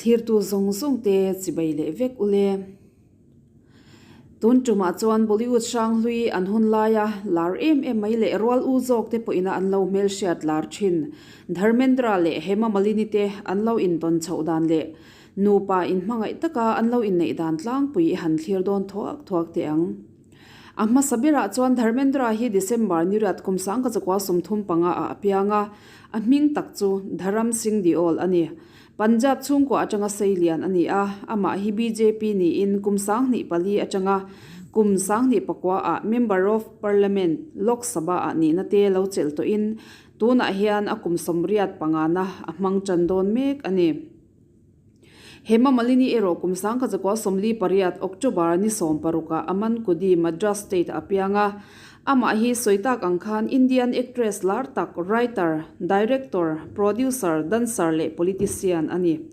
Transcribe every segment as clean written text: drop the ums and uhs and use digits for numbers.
Thlirtu zawng zawng te chibai leh vek u le. Tun tumah chuan Bollywood hranghlui an hun laia lar em em mai leh rual u zawk te pawhin an lo hmelhriat lar thin. Dharmendra leh Hema Malini te an lo intawn chhoh dan leh nupa inhmangaih taka an lo inneih dan tlangpui i han thlir dawn thuak thuak teh ang. A hmasa berah chuan Dharmendra hi December ni riat kum sangkachakua 35 ah a piang a, a hming tak chu Dharam Singh Deol a ni. Punjab chhungkua atanga sei lian a ni a, amah hi bjp niin kum 2004 atanga kum 2009 ah Member of Parliament, Lok Sabha ah nihna te lo chelh tawhin tunah hian a kum 85 na a hmang tan dawn mek a ni. Hema Malini erawh kum 1948 October ni 16 ah Amankudi, Madras State ah a piang a. Amah hi sawi tak ang khan Indian actress lar tak, writer, director, producer, dancer leh politician a ni.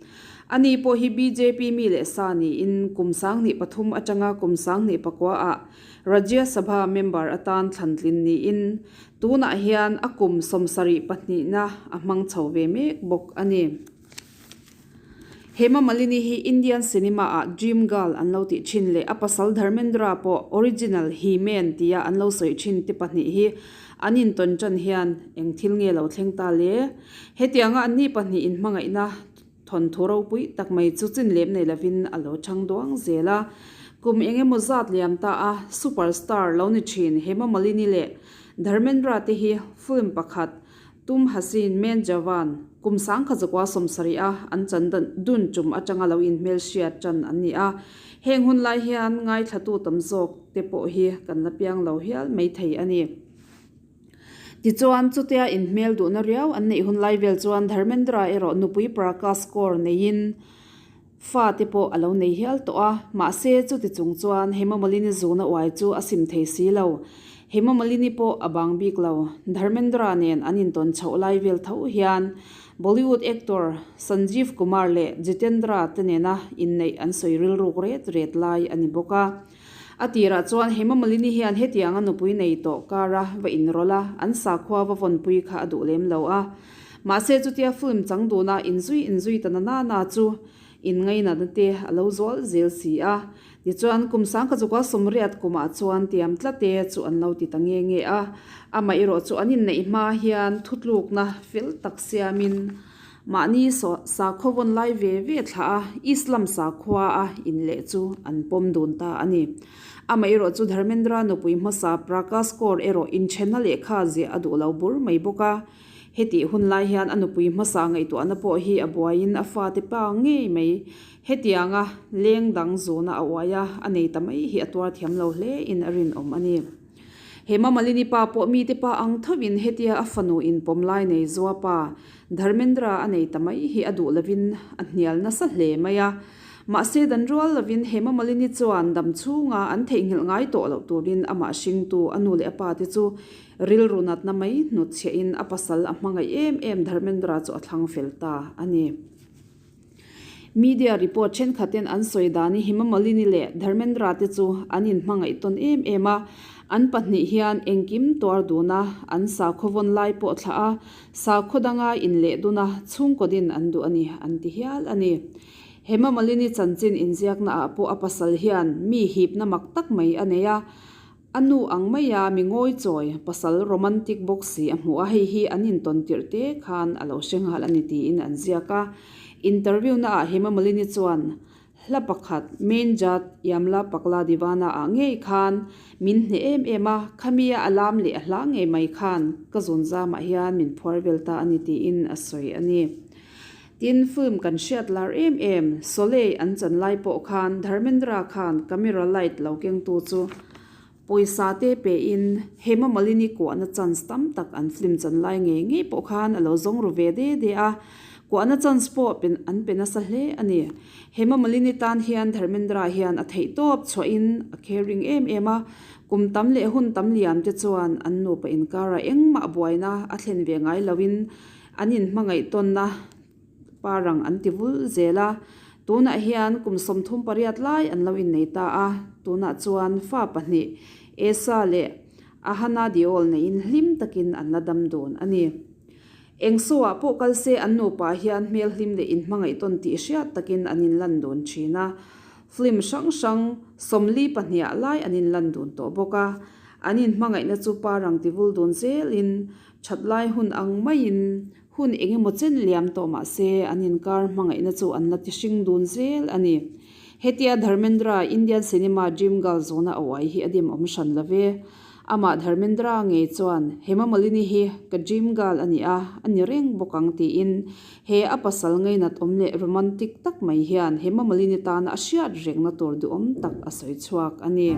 Ani pawh hi bjp mi leh sa niin kum 2003 atanga kum 2009 ah Rajya Sabha member atan thlantlin niin tunah hian a kum 72 na a hmang chho ve mek bawk a ni. Hema Malini hi Indian cinema ah Dream Girl an lo tih thin leh a pasal Dharmendra pawh Original He-Man tia an lo sawi thin te pahnih hi an intawn tan hian eng thil nge lo thleng ta le? Hetianga anni pahnih inhmangaihna thawnthu ropui tak mai chu chin lem nei lovin a lo chang duang zel a. Kum eng emaw zat liam ta a superstar lo ni thin Hema Malini leh Dharmendra te hi film pakhat Tum Hasin Men Jawan, kum 1970 a an chan dun tum atanga lo inhmelhriat tan an ni a. Heng hun lai hian ngaithlatu tam zawk te pawh hi kan la piang lo hial mai thei a ni. Tichuan, chutia inhmel duhna riau an neih hun lai vel chuan Dharmendra erawh nupui Prakash Kaur neiin fa te pawh a lo nei hial tawh a. Mahse, chuti chung chuan Hema Malini zuna uai chu a sim thei si lo. Hema Malini pawh a bang bik lo. Dharmendra nen an intawn chhoh lai vel tho hian Bollywood actor Sanjeev Kumar leh Jitendra te nena inneih an sawi rilruk ret ret lai a ni bawk a. A tirah chuan Hema Malini hian hetianga nupui nei tawh kara va inrawlh a, an sakhua va vawnpui kha a duh lem lo a. Mahse chutia film chang duna inzui inzui ta na na na chu inngainatna te a lo zual zel si a. Tichuan, kum 1980 kumah chuan tiam tlate chu an lo ti ta nge nge a. Amaherawh chu an inneih hma hian thutlukna fel tak siamin mahni sakhaw vawn lai ve ve thlah a, Islam sakhua a inleh chu an pawm dun ta a ni. Amaherawh chu Dharmendra nupui hmasa Prakash Kaur erawh inthenna lehkha ziah a duh lo bur mai bawk a. Hetih hun lai hian a nupui hmasa ngaihtuahna pawh hi a buaiin a fate pa ngei mai. Hetianga leng dang zuna a uai a, a nei ta mai hi a tuar thiam lo hle in a rinawm a ni. Hema Malini pa pawh mite pa ang thovin hetia a fanu in pawm lai nei zua pa Dharmendra a nei ta mai hi a duh lovin a hnial nasa hle mai a. Mahse dan rual lovin Hema Malini chuan dam chhunga an theihnghilh ngai tawh loh turin amah hringtu a nu leh a pa te chu rilru natna mai hnutchhiah in a pasal a hmangaih em em Dharmendra chu a thlang fel ta a ni. Media report thenkhaten an sawi dan hi Hema Malini leh Dharmendra te chu an inhmangaih tawn em em a, an pahnih hian engkim tuar dun a, an sakhaw vawn lai pawh thlah a, sakhaw danga inleh dun a, chhungkaw din an duh a ni, an ti hial a ni. Hema Malini chanchin inziakna ah pawh a pasal hian mi hipna mak tak mai a nei a, A nu ang maia mi ngawi chawi, pasal romantic bawk si a hmuh a, hei hi an intawn tirh te khan a lo hre nghal a ni tiin an ziak a. Interview na ah Hema Malini chuan, Hla pakhat, Main Jat Yamla Pakla Divana ah ngei khan min hneh em em a, khamia a lam leh a hla ngei mai khan ka zun zamah hian min phuar vel ta a ni tiin a sawi a ni. Tin, film kan hriat lar em em, Sholay an chan lai pawh khan Dharmendra khan camera light lo kengtu chu pawisa te pein Hema Malini kuahna chance tam tak an film chan lai ngei ngei pawh khan a lo zawng ru ve de de a, kuahna chance pawh an pe nasa hle a ni. Hema Malini tan hian Dharmendra hian a theihtawp chhuahin a caring em em a, kum tam leh hun tam liam te chuan an nupa inkarah engmah buaina a thlen ve ngai loin An inhmangaih tawnna parang an ti vul zel a, tunah hian kum 38 lai an lo innei ta a, tunah chuan fa pahnih Esa leh Ahana Deol neiin hlim takin an la dam dun a ni. Eng show-ah pawh kal se an nupa hian hmel hlim leh inhmangaih tawn tih hriat takin an inlan dun thin a. Film hrang hrang 42 ah lai an inlan dun tawh bawk a. An inhmangaihna chu pa rang ti vul dun zelin that lai hun ang maiin hun eng emaw chen liam tawh mah se an inkar hmangaihna chu an la ti hring dun zel a ni. Hetia Dharmendra Indian cinema dream girl zawna a uai hi a dim awm hran lo ve. Amah Dharmendra ngei chuan, Hema Malini hi ka dream girl a ni a, a ni reng bawk ang tiin he a pasal ngainat awm leh romantic tak mai hian Hema Malini tana a hriat rengna tur duhawm tak a sawi chhuak a ni.